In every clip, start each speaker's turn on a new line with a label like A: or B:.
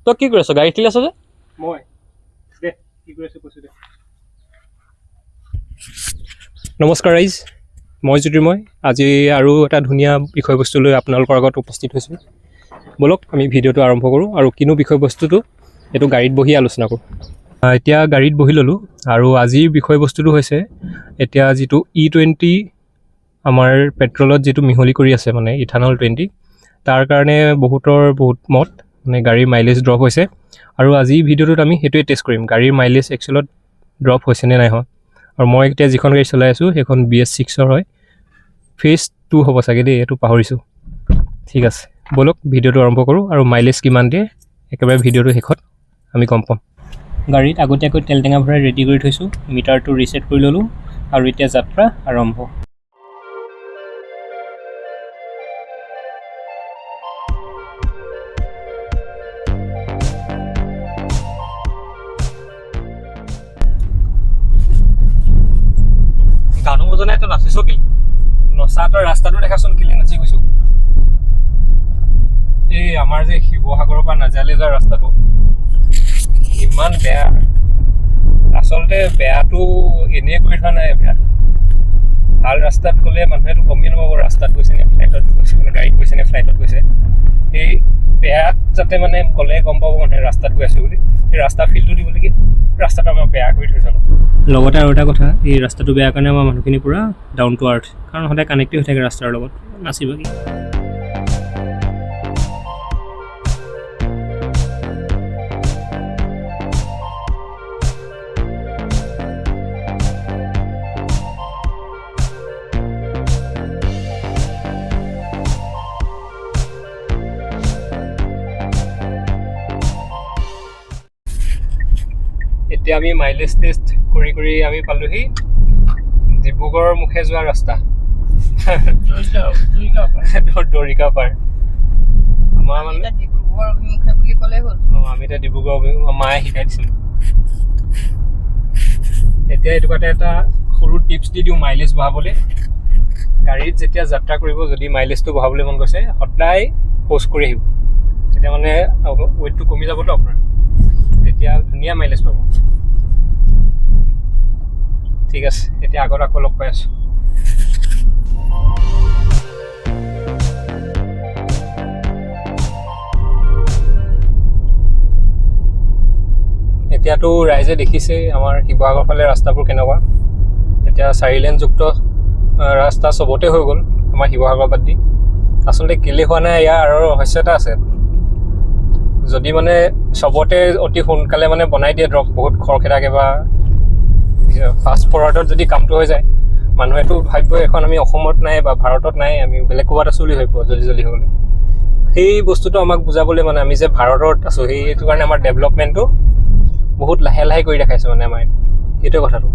A: তই কি কৰি আছ? গাড়ী ঠেলি আছ যে?
B: মই দে কি কৰি আছো কৈছো দে।
A: নমস্কাৰ ৰাইজ, মই জ্যোতিৰ্ময়। আজি আৰু এটা ধুনীয়া বিষয়বস্তু লৈ আপোনালোকৰ আগত উপস্থিত হৈছোঁ। ব'লক আমি ভিডিঅ'টো আৰম্ভ কৰোঁ আৰু কিনো বিষয়বস্তুটো এইটো গাড়ীত বহি আলোচনা কৰোঁ। এতিয়া গাড়ীত বহি ল'লোঁ আৰু আজিৰ বিষয়বস্তুটো হৈছে এতিয়া যিটো ই 20 আমাৰ পেট্ৰলত যিটো মিহলি কৰি আছে, মানে ইথানল 20, তাৰ কাৰণে বহুতৰ বহুত মত, মানে গাড়ীৰ মাইলেজ ড্ৰপ হৈছে। আৰু আজিৰ ভিডিঅ'টোত আমি সেইটোৱে টেষ্ট কৰিম, গাড়ীৰ মাইলেজ একচুৱেলত ড্ৰপ হৈছেনে নাই হোৱা। আৰু মই এতিয়া যিখন গাড়ী চলাই আছোঁ সেইখন BS 6ৰ হয়, ফেজ 2 হ'ব চাগে দেই, এইটো পাহৰিছোঁ। ঠিক আছে, ব'লক ভিডিঅ'টো আৰম্ভ কৰোঁ আৰু মাইলেজ কিমান দিয়ে একেবাৰে ভিডিঅ'টোৰ শেষত আমি গম পাম। গাড়ীত আগতীয়াকৈ তেল টেঙা ভৰাই ৰেডি কৰি থৈছোঁ, মিটাৰটো ৰিছেট কৰি ল'লোঁ আৰু এতিয়া যাত্ৰা আৰম্ভ।
B: গানো বজা নাই, তই নাচিছ কি?
A: নচা, তই ৰাস্তাটো দেখাচোন কেলে নাচি গৈছোঁ। এই আমাৰ যে শিৱসাগৰৰ পৰা নাজিৰালৈ যোৱা ৰাস্তাটো ইমান বেয়া। আচলতে বেয়াটো এনেই কৰি থোৱা নাই, বেয়াটো ভাল ৰাস্তাত গ'লে মানুহেতো গমেই নাপাব ৰাস্তাত গৈছে নে ফ্লাইটত গৈছে, মানে গাড়ীত গৈছে নে ফ্লাইটত গৈছে। সেই বেয়াত যাতে মানে গ'লে গম পাব মানুহে ৰাস্তাত গৈ আছে বুলি, সেই ৰাস্তা ফিল্ডটো দিবলৈ কি ৰাস্তাটো আমাৰ বেয়া কৰি থৈছে অলপ। লগতে আৰু এটা কথা, এই ৰাস্তাটো বেয়া কাৰণে আমাৰ মানুহখিনি পূৰা ডাউন টু আৰ্থ, কাৰণ সদায় কানেক্টেড হৈ থাকে ৰাস্তাৰ লগত। নাচিব কি? এতিয়া আমি মাইলেজ টেষ্ট কৰি কৰি আমি পালোহি ডিব্ৰুগড়ৰ মুখে যোৱা ৰাস্তা, দৰিকা পাৰ। আমাৰ মানে
C: ডিব্ৰুগড় অভিমুখে বুলি ক'লেই হ'ল।
A: অঁ, আমি এতিয়া ডিব্ৰুগড় মায়ে শিকাই দিছিল। এতিয়া এইটো কাৰণে এটা সৰু টিপছ দি দিওঁ মাইলেজ বঢ়াবলৈ। গাড়ীত যেতিয়া যাত্ৰা কৰিব, যদি মাইলেজটো বঢ়াবলৈ মন গৈছে, সদায় শৌচ কৰি আহিব, তেতিয়া মানে ৱেইটটো কমি যাবতো আপোনাৰ, তেতিয়া ধুনীয়া মাইলেজ পাব। ঠিক আছে, এতিয়া আগত আকৌ লগ পাই আছোঁ। এতিয়াতো ৰাইজে দেখিছেই আমাৰ শিৱসাগৰ ফালে ৰাস্তাবোৰ কেনেকুৱা। এতিয়া 4 লেনযুক্ত ৰাস্তা চবতে হৈ গ'ল, আমাৰ শিৱসাগৰ বাদ দি। আচলতে কেলৈ হোৱা নাই ইয়াৰ আৰু ৰহস্য এটা আছে। যদি মানে চবতে অতি সোনকালে মানে বনাই দিয়ে, ধৰক বহুত খৰখেদাকৈ বা ফাষ্ট ফৰৱাৰ্ডত যদি কামটো হৈ যায়, মানুহেতো ভাবিব এখন আমি অসমত নাই বা ভাৰতত নাই, আমি বেলেগ ক'ৰবাত আছোঁ বুলি ভাবিব জল্দি জল্দি হৈ গ'লে। সেই বস্তুটো আমাক বুজাবলৈ মানে আমি যে ভাৰতত আছোঁ, সেইটো কাৰণে আমাৰ ডেভেলপমেণ্টটো বহুত লাহে লাহে কৰি দেখাইছে মানে আমাৰ, সেইটোৱে কথাটো।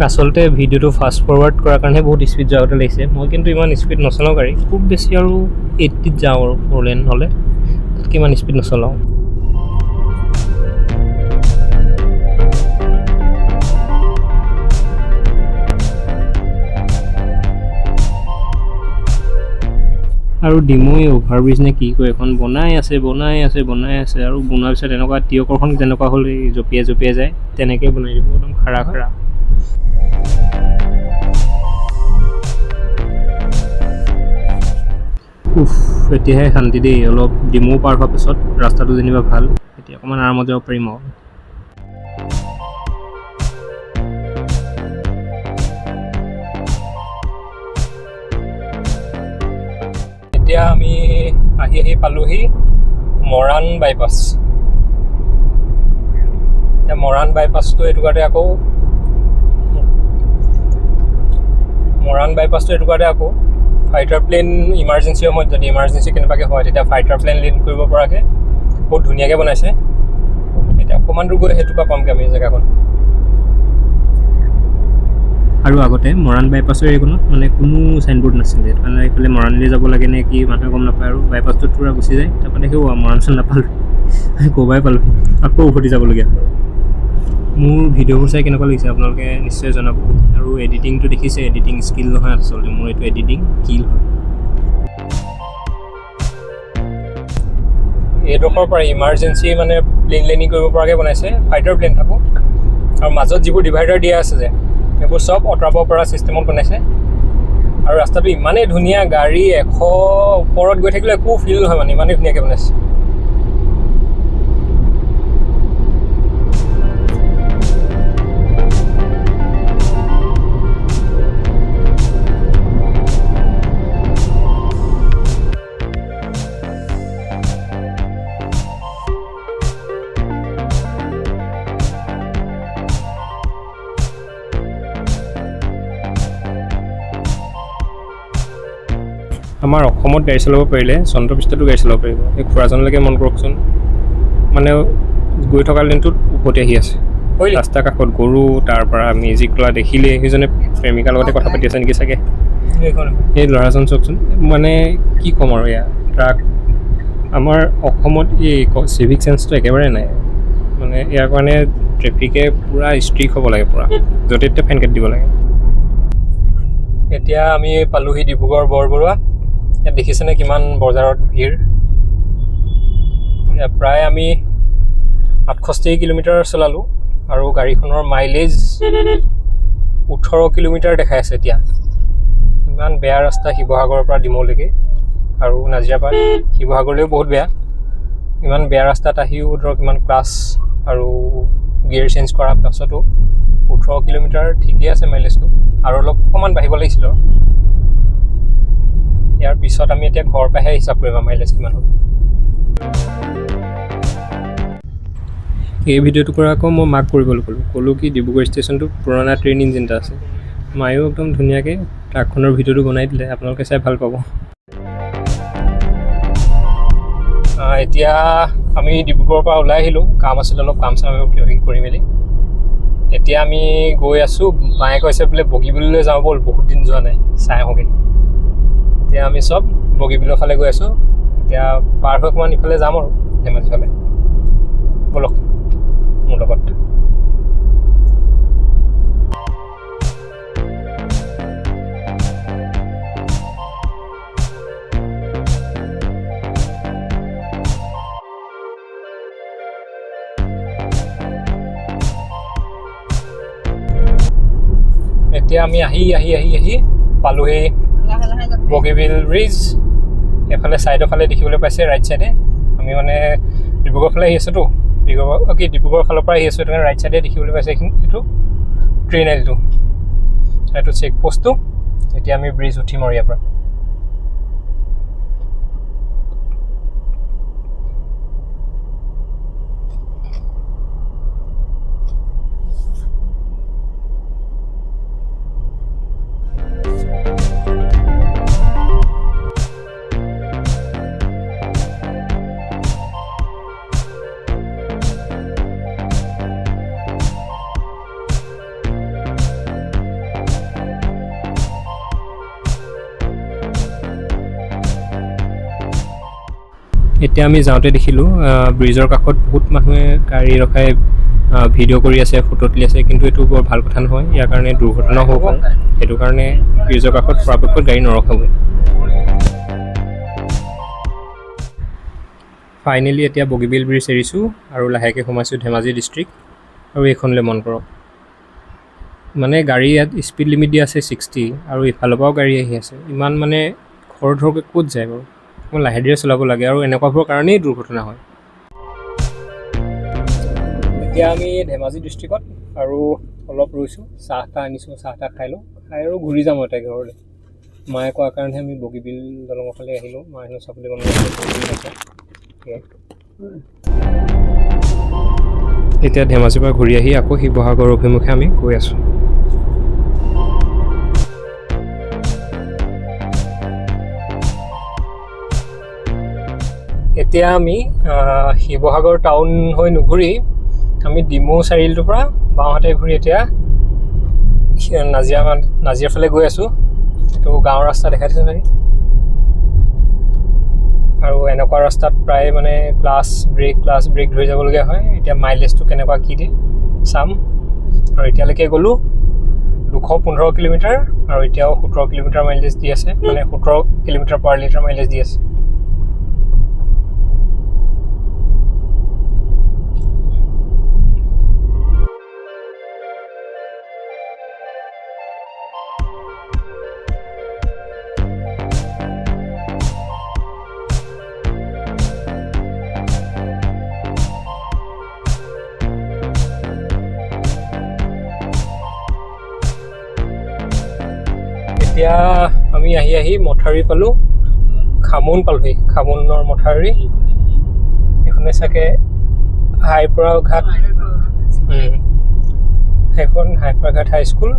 A: আচলতে ভিডিঅ'টো ফাষ্ট ফৰৱাৰ্ড কৰাৰ কাৰণে বহুত স্পীড যোৱাগতে লাগিছে। মই কিন্তু ইমান স্পীড নচলাওঁ গাড়ী, খুব বেছি আৰু 80ত যাওঁ আৰু 4 লেন হ'লে, তাতকৈ ইমান স্পীড নচলাওঁ। আৰু ডিমৈ অভাৰব্ৰিজ নে কি কয় এখন বনাই আছে, বনাই আছে, বনাই আছে। আৰু বনোৱাৰ পিছত এনেকুৱা তিয়কৰখন যেনেকুৱা হ'ল, এই জঁপিয়াই জঁপিয়াই যায়, তেনেকৈ বনাই দিব একদম খাৰা খাৰা। উফ, এতিয়াহে শান্তি দেই। অলপ ডিমৌ পাৰ হোৱাৰ পিছত ৰাস্তাটো যেনিবা ভাল, এতিয়া অকণমান আৰামত যাব পাৰিম আৰু। এতিয়া আমি আহি আহি পালোহি মৰাণ বাইপাছ। এতিয়া মৰাণ বাইপাছটো এইটো কাৰণে আকৌ মৰাণ বাইপাছটো এইটো কাৰণে আকৌ ফাইটাৰ প্লেন ইমাৰ্জেঞ্চিৰ সময়ত যদি ইমাৰ্জেঞ্চি কেনেবাকৈ হয়, তেতিয়া ফাইটাৰ প্লেন লেণ্ড কৰিব পৰাকৈ বহুত ধুনীয়াকৈ বনাইছে। এতিয়া অকণমান দূৰ গৈ সেইটোৰ পৰা পামগৈ আমি জেগাকণ। আৰু আগতে মৰাণ বাইপাছৰ এইকণত মানে কোনো চাইনবোৰ্ড নাছিলে, সেইটো কাৰণে এইফালে মৰাণলৈ যাব লাগে নে কি মানুহে গম নাপায় আৰু বাইপাছটোত পূৰা গুচি যায়। তাৰপৰা দেখি মৰাণচোন নাপালোঁ, ক'ৰবাই পালোঁ, আকৌ উভতি যাবলগীয়া হয়। মোৰ ভিডিঅ'বোৰ চাই কেনেকুৱা লাগিছে আপোনালোকে নিশ্চয় জনাব। আৰু এডিটিংটো দেখিছে, এডিটিং স্কিল নহয় আচলতে মোৰ, এইটো এডিটিং কিল হয়। এইডোখৰ পৰা ইমাৰ্জেঞ্চি মানে প্লেন লেণ্ডিং কৰিব পৰাকৈ বনাইছে, ফাইটাৰ প্লেন থাকোঁ। আৰু মাজত যিবোৰ ডিভাইডাৰ দিয়া আছে যে, সেইবোৰ চব আঁতৰাব পৰা ছিষ্টেমত বনাইছে। আৰু ৰাস্তাটো ইমানেই ধুনীয়া, গাড়ী 100 ওপৰত গৈ থাকিলে একো ফিল নহয়, মানে ইমানেই ধুনীয়াকৈ বনাইছে। আমাৰ অসমত গাড়ী চলাব পাৰিলে চন্দ্ৰপৃষ্ঠতো গাড়ী চলাব পাৰিব। এই খুৰাজনলৈকে মন কৰকচোন, মানে গৈ থকা লেনটোত উভতি আহি আছে। ৰাস্তাৰ কাষত গৰু, তাৰ পৰা মেজিক লোৱা দেখিলে সেইজনে প্ৰেমিকাৰ লগতে কথা পাতি আছে নেকি চাগে। এই ল'ৰাজন চাওকচোন, মানে কি ক'ম আৰু, এয়া ট্ৰাক। আমাৰ অসমত এই চিভিক চেন্সটো একেবাৰে নাই, মানে ইয়াৰ কাৰণে ট্ৰেফিকে পূৰা ষ্ট্ৰিক্ট হ'ব লাগে, পূৰা য'তে ত'তে ফাইন কাটি দিব লাগে। এতিয়া আমি পালোহি ডিব্ৰুগড় বৰবৰুৱা। ইয়াত দেখিছেনে কিমান বজাৰত ভিৰ। প্ৰায় আমি 68 কিলোমিটাৰ চলালোঁ আৰু গাড়ীখনৰ মাইলেজ 18 কিলোমিটাৰ দেখাই আছে এতিয়া। ইমান বেয়া ৰাস্তা শিৱসাগৰৰ পৰা ডিমৌলৈকে আৰু নাজিৰাৰ পৰা শিৱসাগৰলৈও বহুত বেয়া। ইমান বেয়া ৰাস্তাত আহিও ধৰক ইমান ক্লাছ আৰু গিয়েৰ চেঞ্জ কৰাৰ পাছতো 18 কিলোমিটাৰ ঠিকেই আছে মাইলেজটো, আৰু অলপ অকণমান বাঢ়িব লাগিছিল। আৰু ইয়াৰ পিছত আমি এতিয়া ঘৰৰ পৰাহে হিচাপ কৰিম মাইলেজ কিমান হ'ল। এই ভিডিঅ'টো কৰা আকৌ মই মাক কৰিবলৈ ক'লোঁ কি ডিব্ৰুগড় ষ্টেচনটো পুৰণা ট্ৰেইন ইঞ্জিন এটা আছে। মায়েও একদম ধুনীয়াকৈ ট্ৰাকখনৰ ভিডিঅ'টো বনাই দিলে, আপোনালোকে চাই ভাল পাব। এতিয়া আমি ডিব্ৰুগড়ৰ পৰা ওলাই আহিলোঁ, কাম আছিলে অলপ, কাম চাম কিবা কিবি কৰি মেলি এতিয়া আমি গৈ আছোঁ। মায়ে কৈছে বোলে বগীবিললৈ যাওঁ ব'ল, বহুত দিন যোৱা নাই, চাই আহোঁগৈ। এতিয়া আমি চব বগীবিলৰ ফালে গৈ আছোঁ। এতিয়া পাৰ হৈ অকণমান ইফালে যাম আৰু ধেমাজি ফালে। ব'লক মোৰ লগত। এতিয়া আমি আহি আহি আহি আহি পালোহি বগীবিল ব্ৰিজ। এইফালে ছাইডৰ ফালে দেখিবলৈ পাইছে, ৰাইট ছাইডে। আমি মানে ডিব্ৰুগড় ফালে আহি আছোঁতো, ডিব্ৰুগড় ফালৰ পৰা আহি আছোঁ, সেইটো কাৰণে ৰাইট ছাইডে দেখিবলৈ পাইছে এইখিনি, এইটো ট্ৰেইন আইলটো, এইটো চেক পষ্টটো। এতিয়া আমি ব্ৰিজ উঠিম আৰু ইয়াৰ পৰা। এতিয়া আমি যাওঁতে দেখিলোঁ ব্ৰিজৰ কাষত বহুত মানুহে গাড়ী ৰখাই ভিডিঅ' কৰি আছে, ফটো তুলি আছে, কিন্তু এইটো বৰ ভাল কথা নহয়, ইয়াৰ কাৰণে দুৰ্ঘটনাও হ'ব পাৰে। সেইটো কাৰণে ব্ৰিজৰ কাষত পৰাপক্ষত গাড়ী নৰখাবই। ফাইনেলি এতিয়া বগীবিল ব্ৰিজ এৰিছোঁ আৰু লাহেকৈ সোমাইছোঁ ধেমাজি ডিষ্ট্ৰিক্ট। আৰু এইখনলৈ মন কৰক, মানে গাড়ী ইয়াত স্পীড লিমিট দিয়া আছে 60 আৰু ইফালৰ পৰাও গাড়ী আহি আছে। ইমান মানে খৰ ধৰকৈ ক'ত যায় বাৰু, অকণমান লাহে ধীৰে চলাব লাগে আৰু এনেকুৱাবোৰৰ কাৰণেই দুৰ্ঘটনা হয়। এতিয়া আমি ধেমাজি ডিষ্ট্ৰিক্টত আৰু অলপ ৰৈছোঁ, চাহ তাহ আনিছোঁ, চাহ তাহ খাই লওঁ, খাই আৰু ঘূৰি যাম আৰু তাই ঘৰলৈ। মায়ে কোৱাৰ কাৰণেহে আমি বগীবিল দলঙৰ ফালে আহিলোঁ, মায়ে হেনো চাবলৈ মন গৈছে। এতিয়া ধেমাজিৰ পৰা ঘূৰি আহি আকৌ শিৱসাগৰ অভিমুখে আমি গৈ আছোঁ। এতিয়া আমি শিৱসাগৰ টাউন হৈ নুঘূৰি আমি ডিমৌ চাৰিআলিটোৰ পৰা বাওঁহাতে ঘূৰি এতিয়া নাজিৰাৰ ফালে গৈ আছোঁ। এইটো গাঁৱৰ ৰাস্তা দেখাই দিছে নেকি, আৰু এনেকুৱা ৰাস্তাত প্ৰায় মানে ক্লাছ ব্ৰেক ধৰি যাবলগীয়া হয়। এতিয়া মাইলেজটো কেনেকুৱা কি দিয়ে চাম। আৰু এতিয়ালৈকে গ'লোঁ 215 কিলোমিটাৰ আৰু এতিয়াও 17 কিলোমিটাৰ মাইলেজ দি আছে, মানে 17 কিলোমিটাৰ পাৰ লিটাৰ মাইলেজ দি আছে। এতিয়া আমি আহি আহি মথাউৰি পালোঁ, খামোন পালোহি। খামোনৰ মথাউৰি এইখনে চাগে হাইপৰা ঘাট। সেইখন হাইপৰাঘাট হাইস্কুল।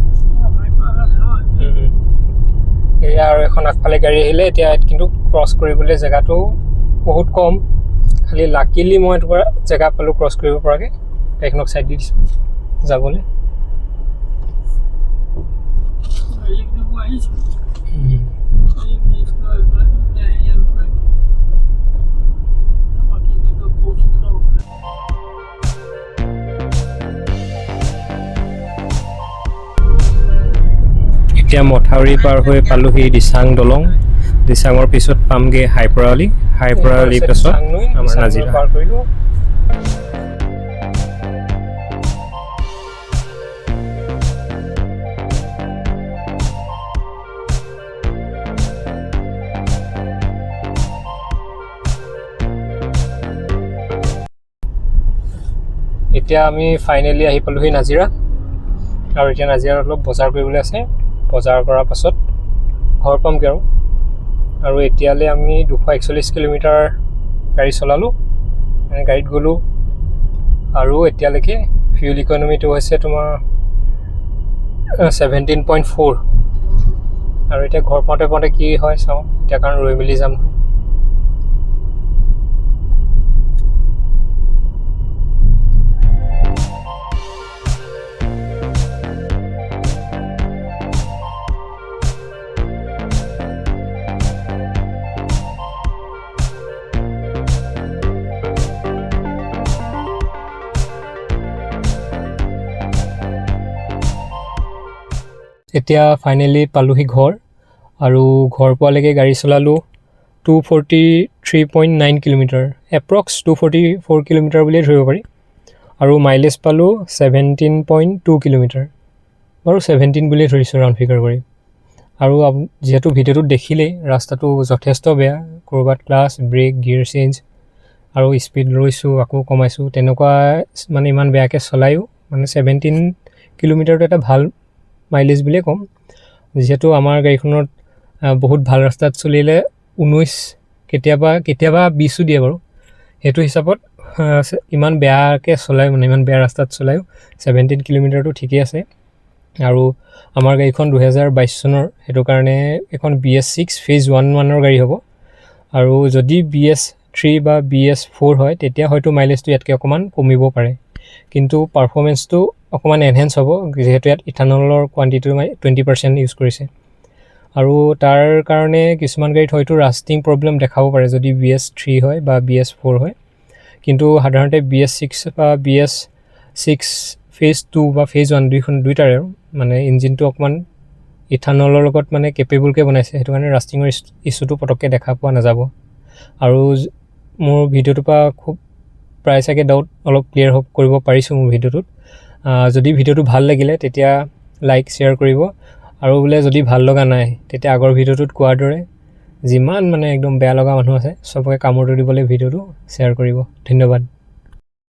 A: এয়া আৰু এখন আগফালে গাড়ী আহিলে। এতিয়া ইয়াত কিন্তু ক্ৰছ কৰিবলৈ জেগাটো বহুত কম। খালি লাকিলি মই এটুকুৰা জেগা পালোঁ ক্ৰছ কৰিব পৰাকৈ। গাড়ীখনক ছাইড দি দিছোঁ যাবলৈ। এতিয়া মথাউৰি পাৰ হৈ পালোহি দিচাং দলং। দিচাঙৰ পিছত পামগৈ হাইপৰালি। হাইপৰালিৰ পিছত আমাৰ নাজিৰা পাৰ কৰিলোঁ। এতিয়া আমি ফাইনেলি আহি পালোহি নাজিৰা আৰু এতিয়া নাজিৰাত অলপ বজাৰ কৰিবলৈ আছে। বজাৰ কৰাৰ পাছত ঘৰ পামগৈ আৰু এতিয়ালৈ আমি 241 কিলোমিটাৰ গাড়ী চলালোঁ, মানে গাড়ীত গ'লোঁ আৰু এতিয়ালৈকে ফিউল ইকনমিটো হৈছে তোমাৰ 17.4। আৰু এতিয়া ঘৰ পাওঁতে পাওঁতে কি হয় চাওঁ এতিয়া, কাৰণ ৰৈ মেলি যাম নহয়। এতিয়া ফাইনেলি পালোহি ঘৰ আৰু ঘৰ পোৱালৈকে গাড়ী চলালোঁ 243.9 kilometer, approx 244 kilometer বুলিয়ে ধৰিব পাৰি আৰু মাইলেজ পালোঁ 17.2 কিলোমিটাৰ। বাৰু, 17 বুলিয়ে ধৰিছোঁ ৰাউণ্ড ফিগাৰ কৰি। আৰু যিহেতু ভিডিঅ'টোত দেখিলেই, ৰাস্তাটো যথেষ্ট বেয়া, ক'ৰবাত ক্লাছ, ব্ৰেক, গিয়েৰ চেঞ্জ আৰু স্পীড লৈছোঁ আকৌ কমাইছোঁ, তেনেকুৱা মানে ইমান বেয়াকৈ চলায়ো মানে 17 কিলোমিটাৰটো এটা ভাল মাইলেজ বুলিয়ে ক'ম, যিহেতু আমাৰ গাড়ীখনত বহুত ভাল ৰাস্তাত চলিলে 19, কেতিয়াবা কেতিয়াবা 20ও দিয়ে। বাৰু, সেইটো হিচাপত ইমান বেয়াকৈ চলাই, মানে ইমান বেয়া ৰাস্তাত চলায়ো 17 কিলোমিটাৰটো ঠিকেই আছে। আৰু আমাৰ গাড়ীখন 2022 চনৰ, সেইটো কাৰণে এখন BS 6 phase ওৱানৰ গাড়ী হ'ব। আৰু যদি BS 3 বা BS 4 হয়, তেতিয়া হয়তো মাইলেজটো ইয়াতকৈ অকণমান কমিব পাৰে, কিন্তু পাৰফৰ্মেঞ্চটো অকণমান এনহেঞ্চ হ'ব, যিহেতু ইয়াত ইথানলৰ কোৱাণ্টিটিটো মানে 20% ইউজ কৰিছে। আৰু তাৰ কাৰণে কিছুমান গাড়ীত হয়তো ৰাষ্টিং প্ৰব্লেম দেখাব পাৰে যদি BS 3 হয় বা BS 4 হয়। কিন্তু সাধাৰণতে BS 6 বা BS 6 phase 2 বা ফেজ 1 দুইখন দুইটাৰে আৰু মানে ইঞ্জিনটো অকণমান ইথানলৰ লগত মানে কেপেবলকৈ বনাইছে, সেইটো কাৰণে ৰাষ্টিঙৰ ইছ্যুটো পটককৈ দেখা পোৱা নাযাব। আৰু মোৰ ভিডিঅ'টোৰ পৰা খুব প্ৰায় চাগে ডাউট অলপ ক্লিয়াৰ কৰিব পাৰিছোঁ মোৰ ভিডিঅ'টোত। যদি ভিডিঅ'টো ভাল লাগিলে, তেতিয়া লাইক, শ্বেয়াৰ কৰিব আৰু বোলে যদি ভাল লগা নাই, তেতিয়া আগৰ ভিডিঅ'টোত কোৱাৰ দৰে যিমান মানে একদম বেয়া লগা মানুহ আছে, চবকে কামোৰটো দিবলৈ ভিডিঅ'টো শ্বেয়াৰ কৰিব। ধন্যবাদ।